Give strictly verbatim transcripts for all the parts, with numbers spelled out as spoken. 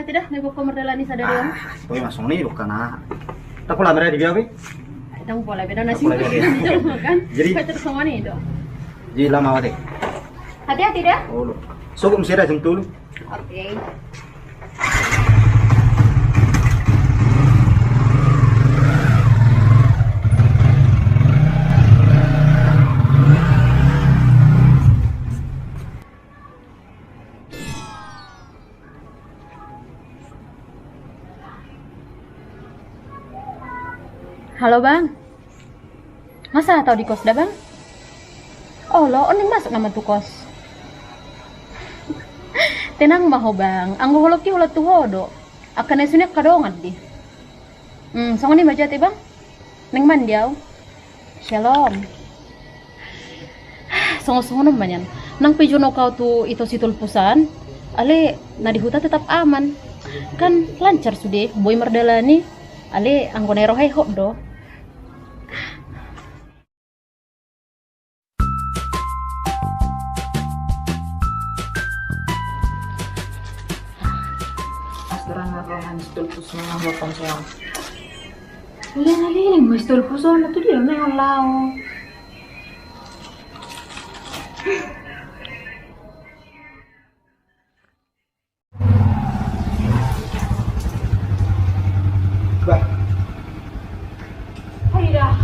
Tidak, na iboan ho mardalani sadari on. Ah, boi ma songon i do kan. Ndang pola mera di gabe. Ndang pola beda nasi. Ndang pola beda. Kan? Jadi, terus songon i do. Jadi lama wate. Hati-hati dah. Oh, lo. Sogok mesti ada jam tolu. Oke. Halo, Bang. Masa tau di kos da, Bang? Olo, on naeng masuk nama tu kos. Tenang ma ho, Bang. Anggo holongki holan tu ho do. Angka na i suni angka dongan di. Hmm, songon i ma jo ate, Bang. Naeng mandi au. Shalom. Songon-songon on ma nian. Nang pe jono au tu ito Situlpus an, ale na di huta tetap aman. Kan lancar sude, boi mardalani, ale anggo na i roha i hot do. Astra na roha ni Situlpus ma hot on soal. Leleng-leleng ma Situlpus on, na tu dia ma i laho. Bah. Hai dah.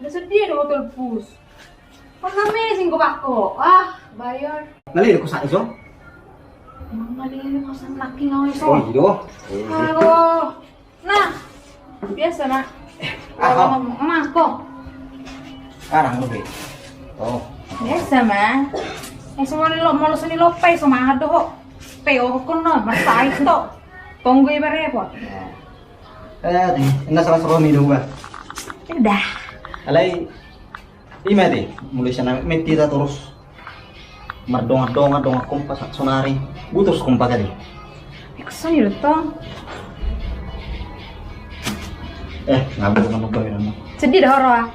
Na sedia do ho Tulpus. Pernah amazing ko bakko. Ah, bayar. Ngali ko sa iso? Ngali ko sa laki ngau iso. Oh, iyo. Halo. Nah, biasa ma. Aha. Mangko. Sekarang lebih. Oh. Biasa ma. Eh, semua lo mau seni lopai sama ada kok. Peo kok no, masai to. Tunggu iba repot. Eh, ini salah seru nih dua. Udah. Alai, ima te, mulai sana meti ta terus. Mardongan-dongan, dongan kompas, sonari. Butus kompas kali. Ikut sini lo tong. Eh, ngabur sama gue nama. Sedih dah orang.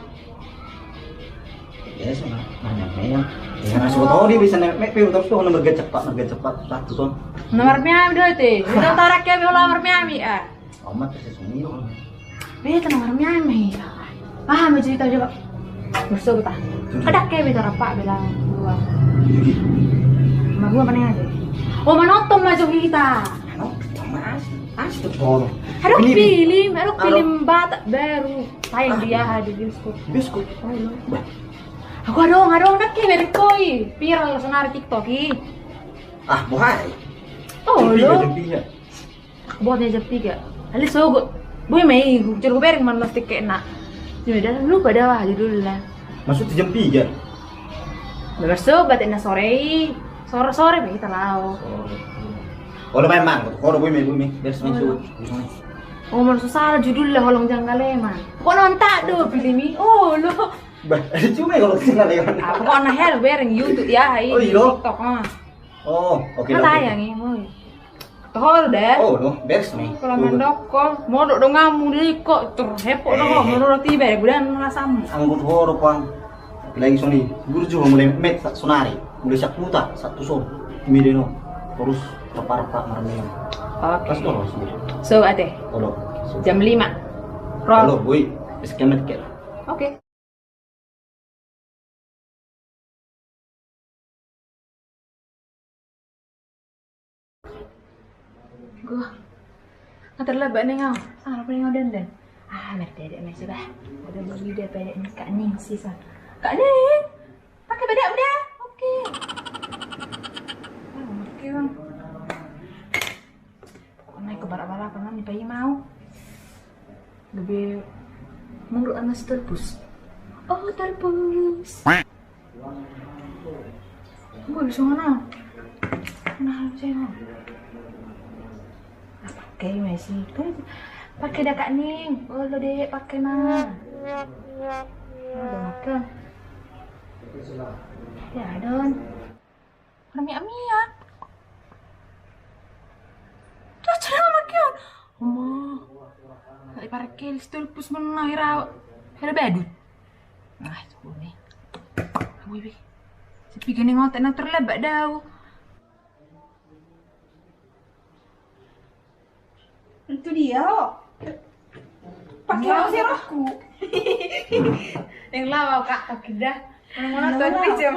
Ya, sama. Nanya, ya. Ya, nasi tahu dia bisa naik, naik, terus tuh nomor gacor pak, nomor gacor pak, satu son. Nomor miami dua te. Kita tarak ya, nomor miami ah. Amat sih sumiro. Beta na marmiami. Ah, ma cerita coba. Berso beta. Ada ke beta rapak bela dua. Ma dua mana aja. Oh, manonton ma jo kita. Nonton mas. Mas tuh. Oh. Aduh, film, aduh, film Batak baru tayang dia di bioskop. Bioskop. Oh, iya. Bah. Aku adong, adong, ada ke beta koi. Viral sonari TikTok i. Ah, bohai. Oh, lo. Buatnya jam tiga. Kali sogo. Boi ma i, jolo bereng man mas tiket na. Jadi dah lupa dah wah judulna. Maksudnya jam tiga? Berso batik na sore i. Sore-sore ma kita laho. Sore. Olo memang, olo boi ma i, boi ma i. Beres ma i, sogo. Oh, maksud salah judulna Holong Janggalema. Kok nonton do film i? Oh, lo. Bah, cuma kalau Janggalema. Apa kok na hel bereng YouTube ya, hai. Oh, iya. TikTok ah. Oh, oke. Tayang i, boi. Toho do. Oh, no, beres ni. Kalau mandok ko, modok donganmu di ko, terhepok do ho, menurut iba, bulan rasamu. Anggo toho do pang. Lagi soni, burju mulai met sonari, mulai sakuta, satu son, mide no, terus terparpak marmem. Oke. Pas do sendiri. So ate. Todo. Jam lima. Roll. Todo, boi. Eskemet ke. Oke. Gua. Nggak terlambat nih ngau. Salah paling ngau dandan. Ah, ngerti adik masih bah. Udah mau ide pada nih Kak Ning sih sa. Kak Ning, pakai bedak udah. Oke. Ah, oke bang. Pokokna iko balak-balakan on i paima au. Gabe muruk ama si Tulpus. Oh, Tulpus. Gue bisa mana? Nah, bisa ya. Pakai masih kan. Pakai dah Kak Ning. Oh, lo dek pakai mah. Ada makan. Ya, Don. Marmiak-miak. Tuh, cara makan. Oma. Lagi parekel si Tulpus menang ira. Hela badut. Nah, itu gue nih. Gue bi. Sepi gini ngotek nang terlambat dau. Dia ho. Pakai apa sih rohku? Yang lama kak tak kira. Mana-mana tuh pinjam.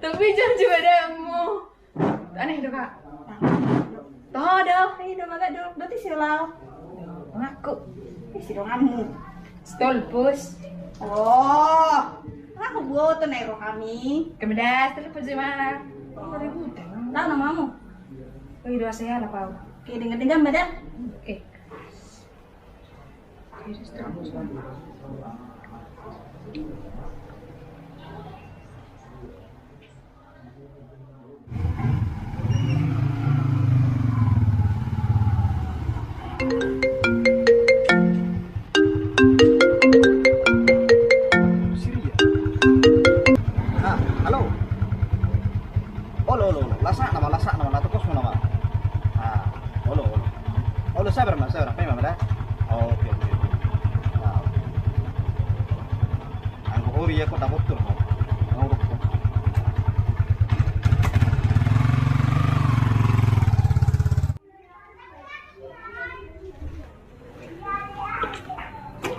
Tuh pinjam juga ada mu. Aneh do kak. Toho do. Ayo do mala do. Do ti si lao. Ngaku. Isi do ngamu. Stolpus. Oh. Ngaku buat tuh naik roh kami. Kemedas stolpus di mana? Oh, ada gudang. Tahu namamu? Oh, iya, saya lah pau. Oke, dengan-dengan badan. Oke. Ah, halo. Olo, olo, olo. Lasak nama, lasak nama, na tokos nama. Ah, olo, olo. Olo, sabar ma, sabar. Apa yang mana? Oke, oke, oke. Ah, oke. Anggo hori ya kok dapat tuh. Anggo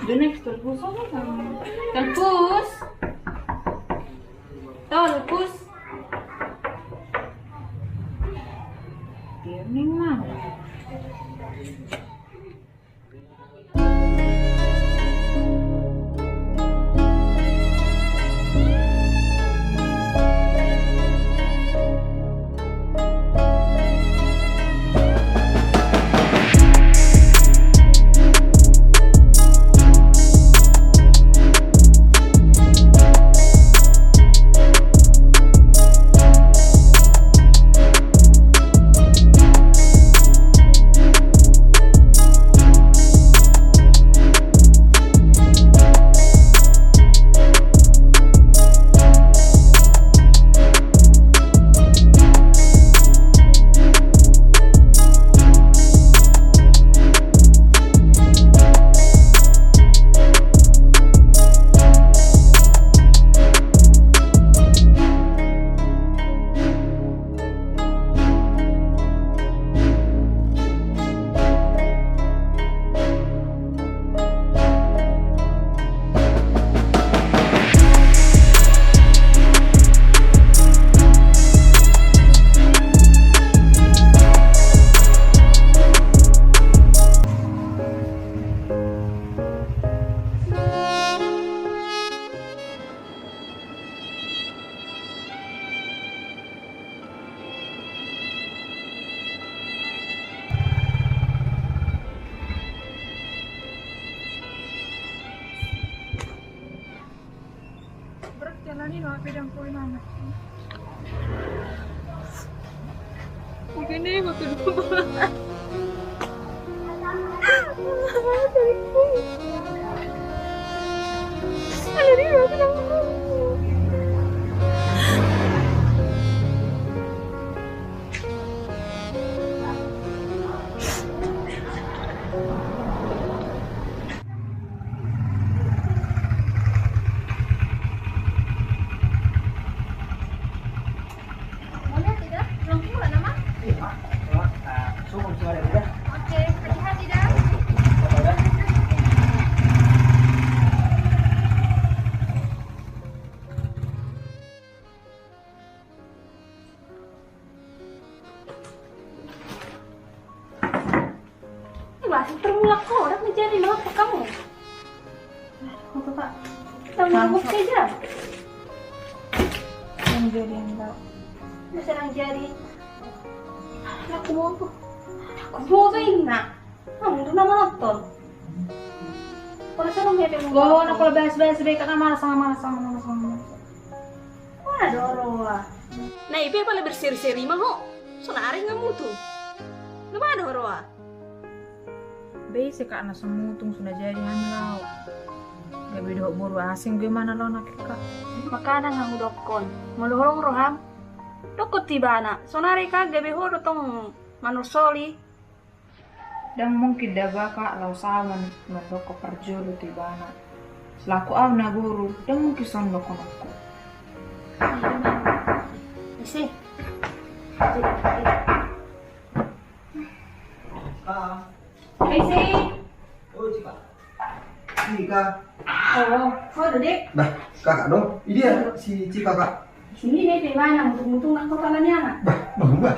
The next, Telpus. Telpus. Telpus. Dia ni mah. Berat jalan ini, Pak, pedang koin amat. Oke nih, waktu dulu. Oke, hati-hati dah. Masih terulak kau, udah menjadi lo kamu. Apa, Pak? Kamu saja. Yang jadi yang enggak. Masa yang jadi. Aku mau tuh. Aku mau tuh ini, nak. Kamu tuh nama nonton. Kalau sana nggak ada yang mau. Gua nak kalau bahas-bahas baik karena malas sama malas sama malas sama malas. Wah, doro ah. Nah, ipe pala berseri-seri mah ho. Sonari nggak mutu. Nggak ada doro ah. Be, ise kak na so mutung, so na jadi hami laho. Gabe dohot boru asing be ma na laho nangkin kak. Makana nga hudokkon, molo holong roham, dokkon tu ibana. Sonari kak gabe ho do tong manursoli. Ndang mungkin da ba kak laos au man-, mandokkon parjolo tu ibana. Selaku au naboru, ndang mungkin songon dokkon au. Ise. Kak. Isi. Oh, Cika. Cika. Oh, ho do, Dek? Bah, kakak do. Idia si Cika, Kak? Sini, Dek, di mana? Mutung-mutung nak kepala ni anak. Bah, bah, bah.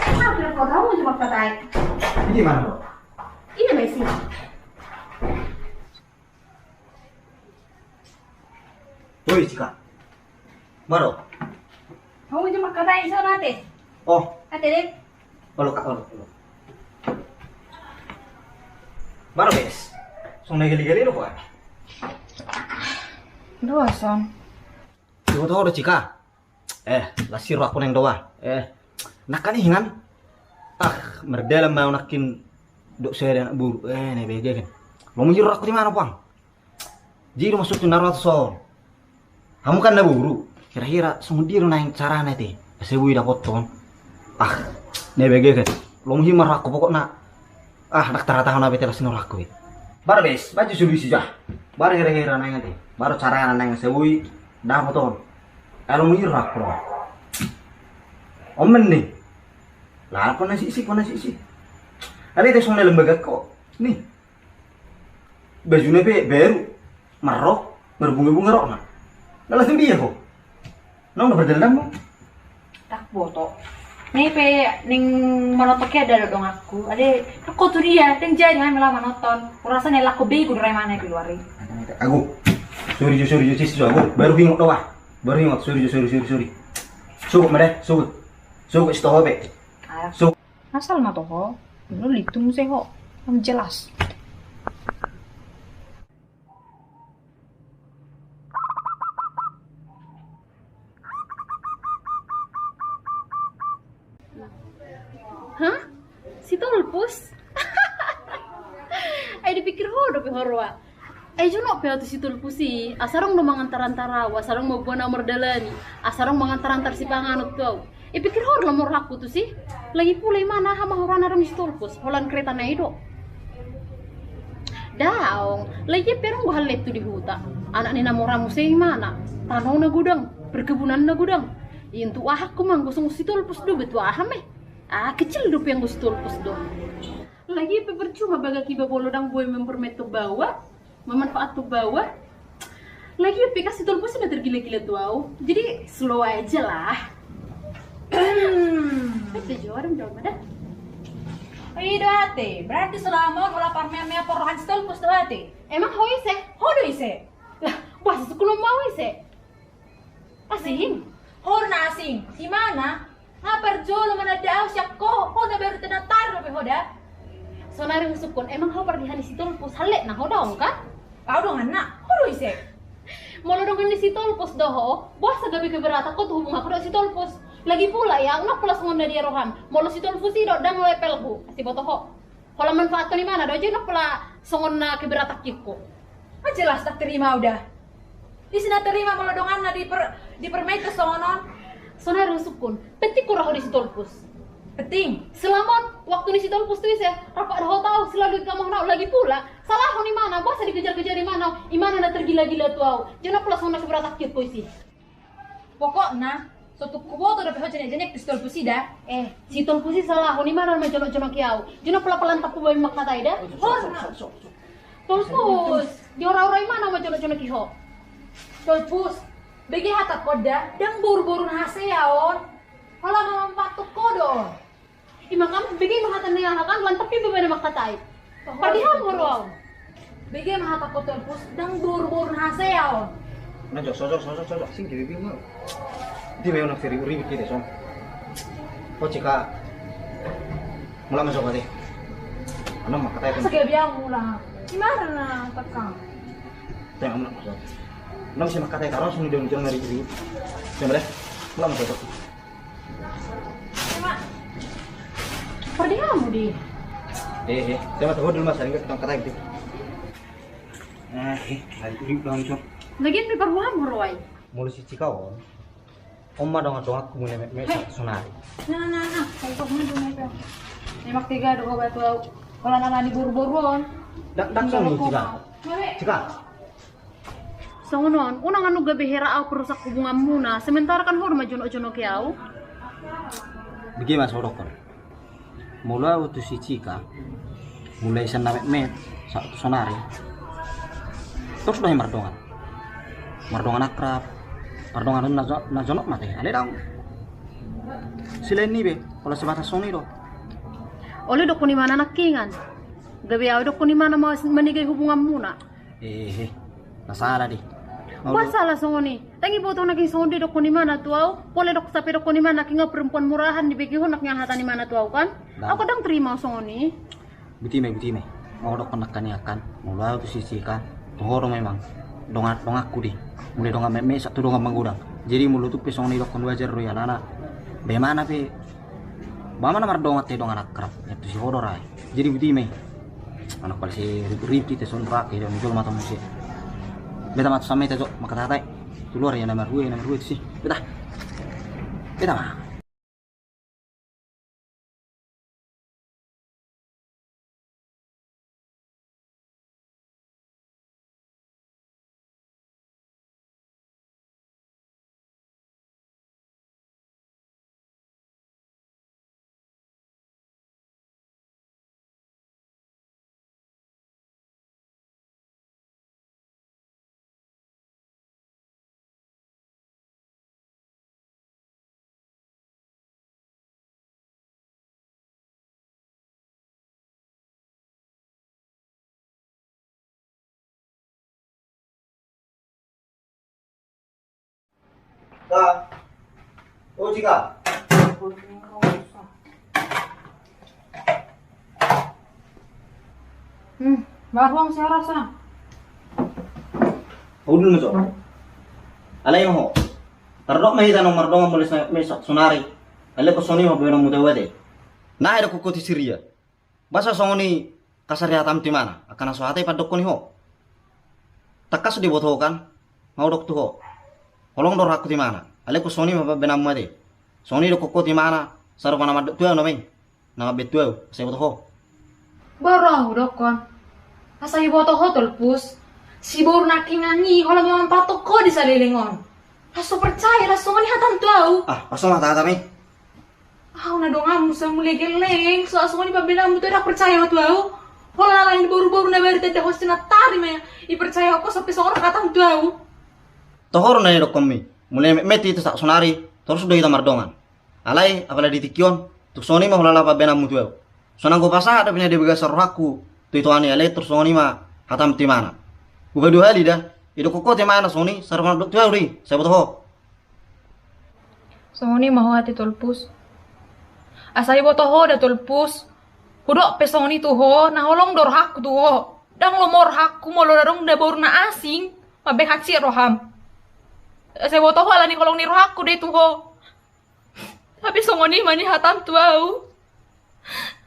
Apa kau tahu cuma katai? Ini mana, Dok? Ini, Mbak, sini. Oi, Cika. Maro. Hamu jo mangkatai, ison ate. Oh. Ate, Dek. Olo, Kak, olo, olo. Maro, Bes. Songon na geli-geli do, Kak. Dua, son. Iboto ho do, Cika? Eh, las ni rohangku naeng do, ah. Eh, nangkin ingan. Ah, mardalan ma nangkin dohot sada anak boru. Eh, na bege kan. Lomo ni rohangku di mana, Puang? Jadi maksudku na ro tu son. Hamu kan na boru. Hira-hira songon dia do naeng carana ate, asa boi dapothon? Ah, na bege kan. Lomo ni ma rohangku pokokna. Ah, ndang tartahan au be, las ni rohangku be. Baru, Bes, baen jo solusi, jah. Baru hira-hira naeng ate. Baru carana naeng asa boi dapothon. Ai lomo ni rohangku do. Omen ni. Lah, kau na sisi, kau na sisi. Alai ate songon na lembagangkon. Ni. Bajuna pe baru. Marrok, marbunga-bunga rokna. Na las ni dia ho. Naung na berdendam ho. Ndang boto. Ni pe naeng manotok i, ndada donganku. Alai, kau tu dia, ndang jadi hami laho manonton. Hurasa na laho begu do ra imana i keluar i. Ago. Sori jo, sori jo, sisi jo, ago. Baru huingot do, wah. Baru huingot, sori jo, sori, sori, sori. Sogot ma da, sogot. Sogot, sitoho be. Ayo. Sogot. Asal ma toho, lu litung se ho. Am jelas. Hah? Si Tolpus? Ai dipikir ho dope ho roha. Ai jonok pe au tu si Tolpus i, asa adong do mangantar-antar au, asa adong mamboan au mardalani, asa adong mangantar-antar sipanganon tu au. Ipikir ho do lomo rohangku tusi. Lagi pula imana aha ma hurana adong si Tolpus, holan keretana i do. Daong, lagi pe adong do hallean tu di huta. Anak ni na mora muse imana, tanona godang, perkebunanna godang. Intu aha ho ma anggo songon si Tolpus do, be tu aha ma i. Ah, kecil dope anggo si Tolpus do. Lagi pe percuma bagak iba molo ndang boi mempermainhon baoa, memanfaat tu baoa. Lagi pe kan si Tolpus i na tergila-gila tu au. Jadi slow aja lah. Itu jo, adong jo ma da. Oi, do ate, berarti selama on holan parmean-mean parrohahon si Tolpus do ate. Emang ho ise? Ho do ise? Lah, boasa sungkunon ma ho ise? Asing? Ho do na asing. Imana? Nga parjolo mananda au sian ho, ho na baru tanda tarno pe ho da. Sonari husungkun, emang ho pardiha ni si Tolpus, hallet na ho daong kan? Au donganna, ho do ise? Molo dongan ni si Tolpus do ho, boasa gabe keberatan ho tu hubungan ho dohot si Tolpus? Lagi pula ya, unang pola songon na dia roham. Molo si Tolpus i do ndang levelhu, asi boto ho. Holan manfaathon imana do, jadi unang pola songon na keberatan ho. Ah, jelas tak terima au da. Ise na terima molo donganna diper, dipermainhon songon on. Sonari husungkun, penting hurang ho di si Tolpus? Penting. Selama on waktu ni si Tolpus tu ise? Rap dohot au, selalu ingkon amang na, lagi pula salahon imana, boasa dikejar-kejar imana, imana na tergila-gila tu au. Jadi unang pola songon na keberatan ho isi. Pokokna, so tung huboto dope ho janek-janek tu si Tolpus i da. Eh, si Tolpus i salahon imana ma jonok-jonoki au. Jadi unang pola-pola tampuk babi mangkatai da. Hor. Tolpus, diora-ora imana ma jonok-jonoki ho. Tolpus, bege hatangkon da, ndang boru-boru na hasea on. Holan mamanfaathon ho do. Ima kan, bege ma hata ni aha kan, lantap pe bebena mangkatai. Padi hamu ro au. Bege ma hatangkon Tolpus, ndang boru-boru na hasea on. Na jo, sojok, sojok, sojok, sing kiri biu mau. Di beo na firi uri bikir son. Ho Cika. Mulak ma jo kate. Anong mangkatai. Sege biang mulak. Imana na takang. Tengah mulak ma jo. Anong si mangkatai, taruh sini dong, jangan ribut-ribut. Coba deh. Mulak ma jo. Padi hamu di. Eh, eh. Saya mata hodul mas, saya nggak tentang kata itu. Eh, eh. Lagi ini parbuamu roai. Molo si Cika on. On ma dongan-donganku muna me, me, sonari. Nah, nah, nah. Kau kau muna dongan itu. Memang tega do ho batu au. Holan na ni boru-boru on. Dak, dak songon i Cika. Cika. Songon on, unang anu gabe hera au perusak hubunganmuna, sementara kan ho do ma jonok-jonoki au. Bege ma so hudokkon. Molo au tu si Cika, Mulai sian na metmet sahat tu sonari, torus do hami mardongan. Mardongan akrab, mardongan on na jo-, na jonok ma tahe, alai ndang silain ni be, pola sebatas songon i do. Olo, dokkon imana nangkiningan. Gabe au dokkon imana ma-, manegai hubunganmuna. Ehe, na sala di. Boasa sala songon i? Ndang iboto nangkin songon dia dokkon imana tu au. Pola dok-, sampe dokkon imana nangkin au perempuan murahan, dibege ho nangkin hata ni imana tu au kan. Au kan ndang terima songon i. Buti ma i, buti ma i. Mau dokkon nangkin i kan. Molo au tu sisi kan, toho do memang dongan, donganku di. Mulai dongan metmet sahat tu dongan magodang. Jadi molo tung pe songon i dokkon, wajar do i alana. Ba imana pe, ba imana mardongan tahe dongan akrab. Ia tu si ho do ra i. Jadi buti ma i. Anak pala si ribut-ribut i tahe songon i, pakai dia muncul mata musi. Beta ma tu sampe tahe jo, maka tatai. Tu luar ia na marhue, na marhue tu si. Beta. Beta ma. Ka. O, Cika. Hmm, baru ang siara sa. Udul na so. Alai ma ho. Tardok ma hita na mardongan mulai sa-, mulai sahat sonari. Alai pe songon i ma baenonmu tu au ate. Na i do hukuti siria. Boasa songon i kasar i hatam tu imana, angka na so hata i pandokkon i ho. Tangkas do diboto ho kan, nga hudok tu ho. Holong do rohangku tu imana, alai pe songon i ma baenonmu ate. Songon i do hukuti imana, sarupa na mandok tu au na meng. Na mambaen tu au, asa iboto ho. Boru, hudokkon. Asa iboto ho Tolpus. Si boru nangkiningan i holan mampatok ho di saleleng on. Asa percaya, asa songon i hatam tu au. Ah, asa ma hata-hatamu i. Au na donganmu, asa mulai gelleng, so asa songon i pambaenanmu tu au, ndang percaya ho tu au. Holan alani boru-boru na baru tanda ho sinatari ma i percaya ho, asa pe songon i hatam tu au. Toho do na nidokkonmi. Mulai metmet i tu sahat sonari, torus do hita mardongan. Alai, apala di tingki on, tung songon i ma holan pambaenanmu tu au. So nanggo pasahat dope na di bagasan rohangku tu itoan i, alai tung songon i ma hatam tu imana. Hupaduahali da, idokkon ho tu imana songon i, sarupa na mandok tu au do i, asa iboto ho. Songon i ma ho ate Tolpus. Asa iboto ho da Tolpus. Hudok pe songon i tu ho, na holong do rohangku tu ho. Ndang lomo rohangku molo adong da boru na asing mambaen hansit roham. Asa iboto ho alani holong ni rohangku do i tu ho. Tapi songon i ma nian hatam tu au.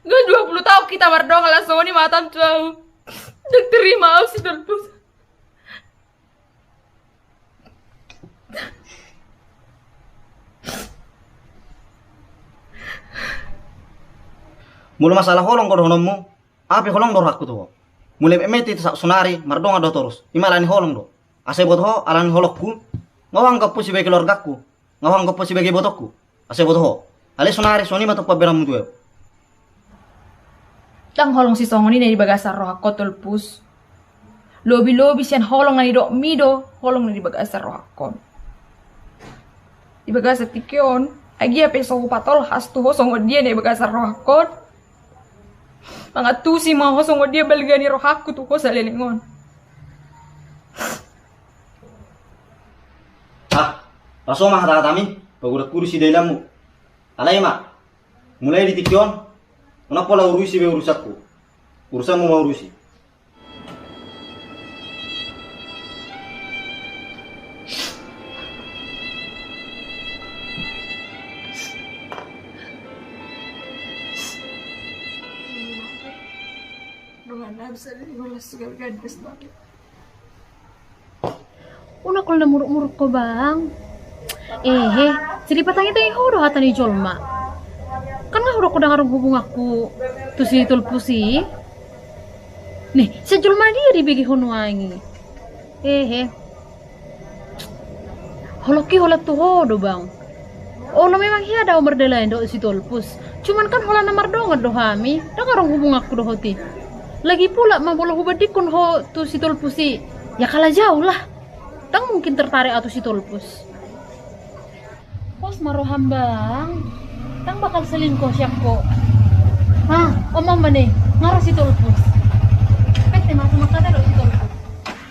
Nga dua puluh taon hita mardongan, alai songon i ma hatam tu au. Ndang terima au si Tolpus. Molo masalah holong do dohononmu, au pe holong do rohangku tu ho. Mulai metmet i tu sahat sonari, mardongan do torus. I ma alani holong do. Asa iboto ho, alani holongku. Nga huanggap ho sebagai keluargangku. Nga huanggap ho sebagai ibotongku. Asa iboto ho. Alai sonari songon i ma tong pambaenanmu tu au. Ndang holong sisongon i na di bagasan rohangkon Tolpus. Lobi-lobi sian holong na nidokmi do holong na di bagasan rohangkon. Di bagasan tingki on, agia pe so hupatolhas tu ho songon dia na di bagasan rohangkon, mangantusi ma ho songon dia balga ni rohangku tu ho saleleng on. Ah, asa ma hata-hatami, pagodang hudusi dainanmu. Alai ma, mulai di tingki on, unang pola urusi be urusanku. Urusanmu ma huurusi. Unang holan na muruk-muruk ho, Bang. Ehe, jadi patangi-tangi ho do hata ni jolma. Kan nga hudok ho ndang adong hubunganku tu si Tolpus i. Nih, sian jolma na dia do ibege ho nuaeng i. Ehe. Holongki holan tu ho do, Bang. Olo, memang hea do au mardalani dohot si Tolpus. Cuman kan holan na mardongan do hami, ndang adong hubunganku dohot i. Lagi pula ma molo hubandingkon ho tu si Tolpus i, ya kalah jauh lah. Ndang mungkin tertarik au tu si Tolpus. Pos ma roham, Bang. Ndang bakal selingkuh sian ho. Ah, omong ma ne, nga ro si Tolpus. Pette ma, sama kata do si Tolpus.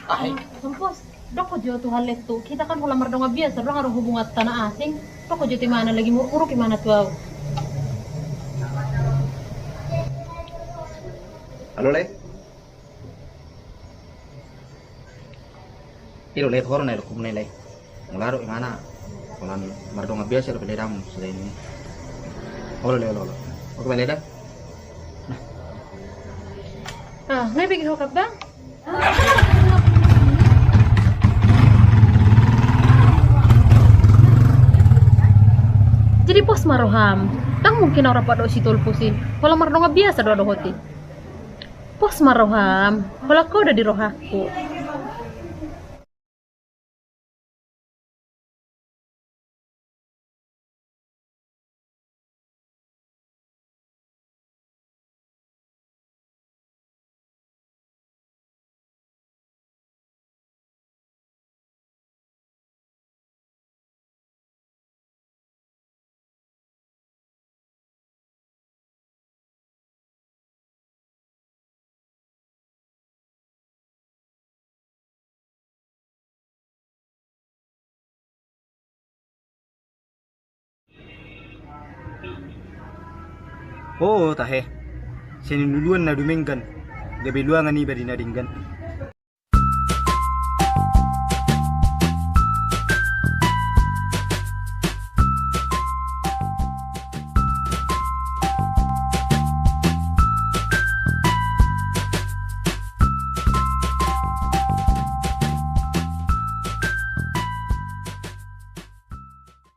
Ah, Tolpus. Dok ho jo tu halettu, hita kan holan mardongan biasa, ndang adong hubunganta na asing. Dok ho jo tu imana, lagi muruk-muruk imana tu au. Halo, Le. I do, Le, tu ho do na i, dohot ho na i, Le. Molo adong imana, holan mardongan biasa do pe, Le, damu selain i. Olo, Le, olo, olo. Oke, bale da. Nah. Ah, na i bege ho kan, Bang? Jadi pos ma roham. Ndang mungkin au rap dohot si Tolpus i. Holan mardongan biasa do au dohot i. Pos ma roham. Holan ho do di rohangku. O tahe, sian niluluan na dumenggan, gabe luangan iba di na denggan.